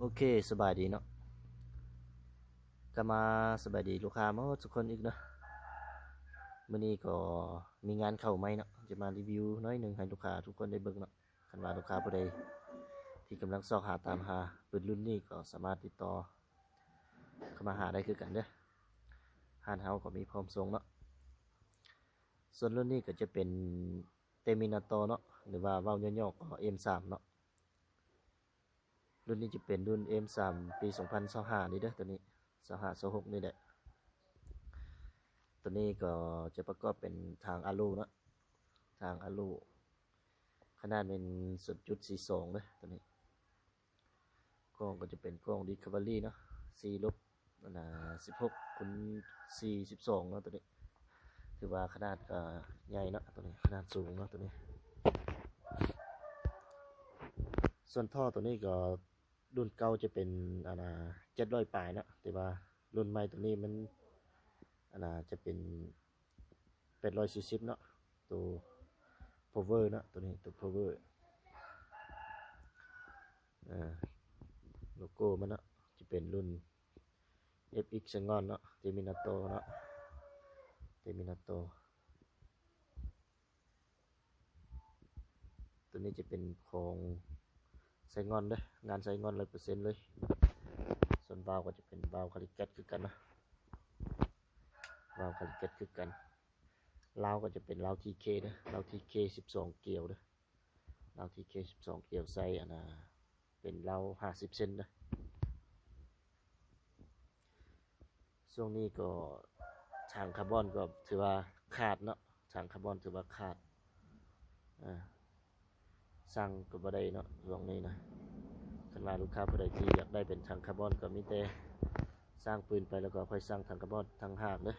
ໂອເຄ ສະບາຍດີເນາະ ກະມາສະບາຍດີລູກຄ້າໝົດທຸກຄົນອີກເນາະ. ມື້ນີ້ກໍມີງານເຂົ້າໃໝ່ເນາະ ຈະມາຣີວິວໜ້ອຍໜຶ່ງໃຫ້ລູກຄ້າທຸກຄົນໄດ້ເບິ່ງເນາະ. ຄັນວ່າລູກຄ້າຜູ້ໃດທີ່ກຳລັງຊອກຫາຕາມຫາປືນລຸ້ນນີ້ ກໍສາມາດຕິດຕໍ່ເຂົ້າມາຫາໄດ້ຄືກັນເດີ້. ຮ້ານເຮົາກໍມີພ້ອມສົ່ງເນາະ. ສ່ວນລຸ້ນນີ້ກໍຈະເປັນ Terminator ເນາະ ຫຼືວ່າເວົ້າຫຍໍ້ໆກໍ ເອັມສາມ ເນາະ. ລຸ້ນນີ້ຈະເປັນລຸ້ນ ເອັມສາມ ປີສອງພັນຊາວຫ້ານີ້ເດີ້ ໂຕນີ້ ຊາວຫ້າ ຊາວຫົກນີ້ແຫຼະ. ໂຕນີ້ກໍຈະປະກອບເປັນທາງອາໂລເນາະ ທາງອາໂລ ຂະໜາດແມ່ນ ສູນຈຸດສີ່ສອງເດີ້ ໂຕນີ້. ກ້ອງກໍຈະເປັນກ້ອງ Discovery ເນາະ ສີ່ລົບ ອັນນ່າ ສິບຫົກຄູນສີ່ສິບສອງເນາະ ໂຕນີ້. ຖືວ່າຂະໜາດກໍໃຫຍ່ເນາະ ໂຕນີ້ ຂະໜາດສູງເນາະ ໂຕນີ້. ສ່ວນທໍ່ໂຕນີ້ກໍ ລຸ້ນເກົ່າຈະເປັນ ອັນນ່າ ເຈັດຮ້ອຍປາຍເນາະ ແຕ່ວ່າລຸ້ນໃໝ່ໂຕນີ້ມັນ ອັນນ່າ ຈະເປັນ ແປດຮ້ອຍສີ່ສິບເນາະ ໂຕ Power ເນາະ ໂຕນີ້ ໂຕ Power. ອາ ໂລໂກ້ມັນເນາະ ຈະເປັນລຸ້ນ ເອັຟເອັກ ໄຊງອນເນາະ Terminator ເນາະ Terminator. ໂຕນີ້ຈະເປັນຂອງໄຊງອນເດີ້ ງານໄຊງອນຮ້ອຍເປີເຊັນເລີຍ. ສ່ວນວາວກໍຈະເປັນວາວຄາລິແກັດຄືກັນເນາະ ວາວຄາລິແກັດຄືກັນ. ລາວກໍຈະເປັນລາວ ທີເຄ ເດີ້ ລາວ ທີເຄ ສິບສອງກຽວເດີ້ ລາວ ທີເຄ ສິບສອງກຽວ ໃສ່ ອັນນ່າ ເປັນລາວຫ້າສິບເຊັນເດີ້. ຊ່ວງນີ້ກໍຖັງຄາບອນກໍຖືວ່າຂາດເນາະ ຖັງຄາບອນຖືວ່າຂາດ ອາ ສັ່ງກໍບໍ່ໄດ້ເນາະຊ່ວງນີ້ນະ. ຄັນວ່າລູກຄ້າຜູ້ໃດທີ່ຢາກໄດ້ເປັນຖັງຄາບອນ ກໍມີແຕ່ສ້າງປືນໄປ ແລ້ວກໍຄ່ອຍສັ່ງຖັງຄາບອນຕ່າງຫາກເດີ້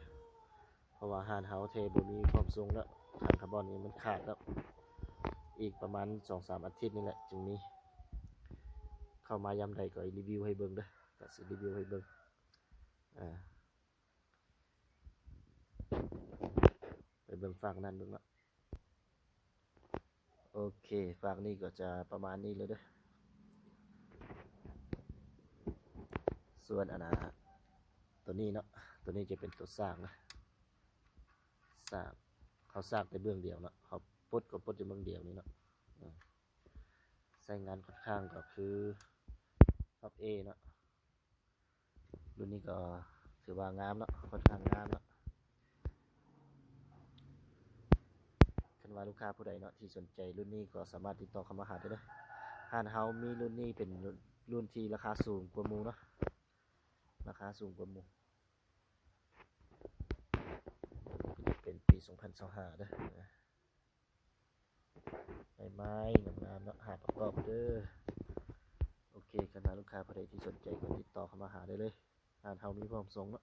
ເພາະວ່າຮ້ານເຮົາແທ້ບໍ່ມີພ້ອມສົ່ງແລ້ວ ຖັງຄາບອນນີ້ມັນຂາດແລ້ວ. ອີກປະມານສອງສາມອາທິດນີ້ແຫຼະຈຶ່ງມີ. ເຂົ້າມາຍາມໃດກໍຣີວິວໃຫ້ເບິ່ງເດີ້ ກໍຊິຣີວິວໃຫ້ເບິ່ງ. ອາ ໄປເບິ່ງຟາກນັ້ນເບິ່ງເນາະ. ໂອເຄ ຟາກນີ້ກໍຈະປະມານນີ້ເລີຍເດີ້. ສ່ວນ ອັນນ່າ ໂຕນີ້ເນາະ ໂຕນີ້ຈະເປັນໂຕສ້າງນະ ສ້າງ ເຮົາສ້າງແຕ່ເບື້ອງດຽວເນາະ ເຮົາປົດກໍປົດແຕ່ເບື້ອງດຽວນີ້ເນາະ. ອາ ໃຊ້ງານຂ້ອນຂ້າງກໍຄື Top A ເນາະ. ລຸ້ນນີ້ກໍຖືວ່າງາມເນາະ ຂ້ອນຂ້າງງາມເນາະ. ຄັນວ່າລູກຄ້າຜູ້ໃດເນາະທີ່ສົນໃຈລຸ້ນນີ້ ກໍສາມາດຕິດຕໍ່ເຂົ້າມາຫາໄດ້ເດີ້. ຮ້ານເຮົາມີລຸ້ນນີ້ເປັນລຸ້ນ ລຸ້ນທີ່ລາຄາສູງກວ່າໝູ່ເນາະ ລາຄາສູງກວ່າໝູ່. ເປັນປີສອງພັນຊາວຫ້າເດີ້. ໃໝ່ໆ ງາມໆ ເນາະ ຫາປະກອບເດີ້. ໂອເຄ ຄັນວ່າລູກຄ້າຜູ້ໃດທີ່ສົນໃຈກໍຕິດຕໍ່ເຂົ້າມາຫາໄດ້ເລີຍ ຮ້ານເຮົາມີພ້ອມສົ່ງເນາະ.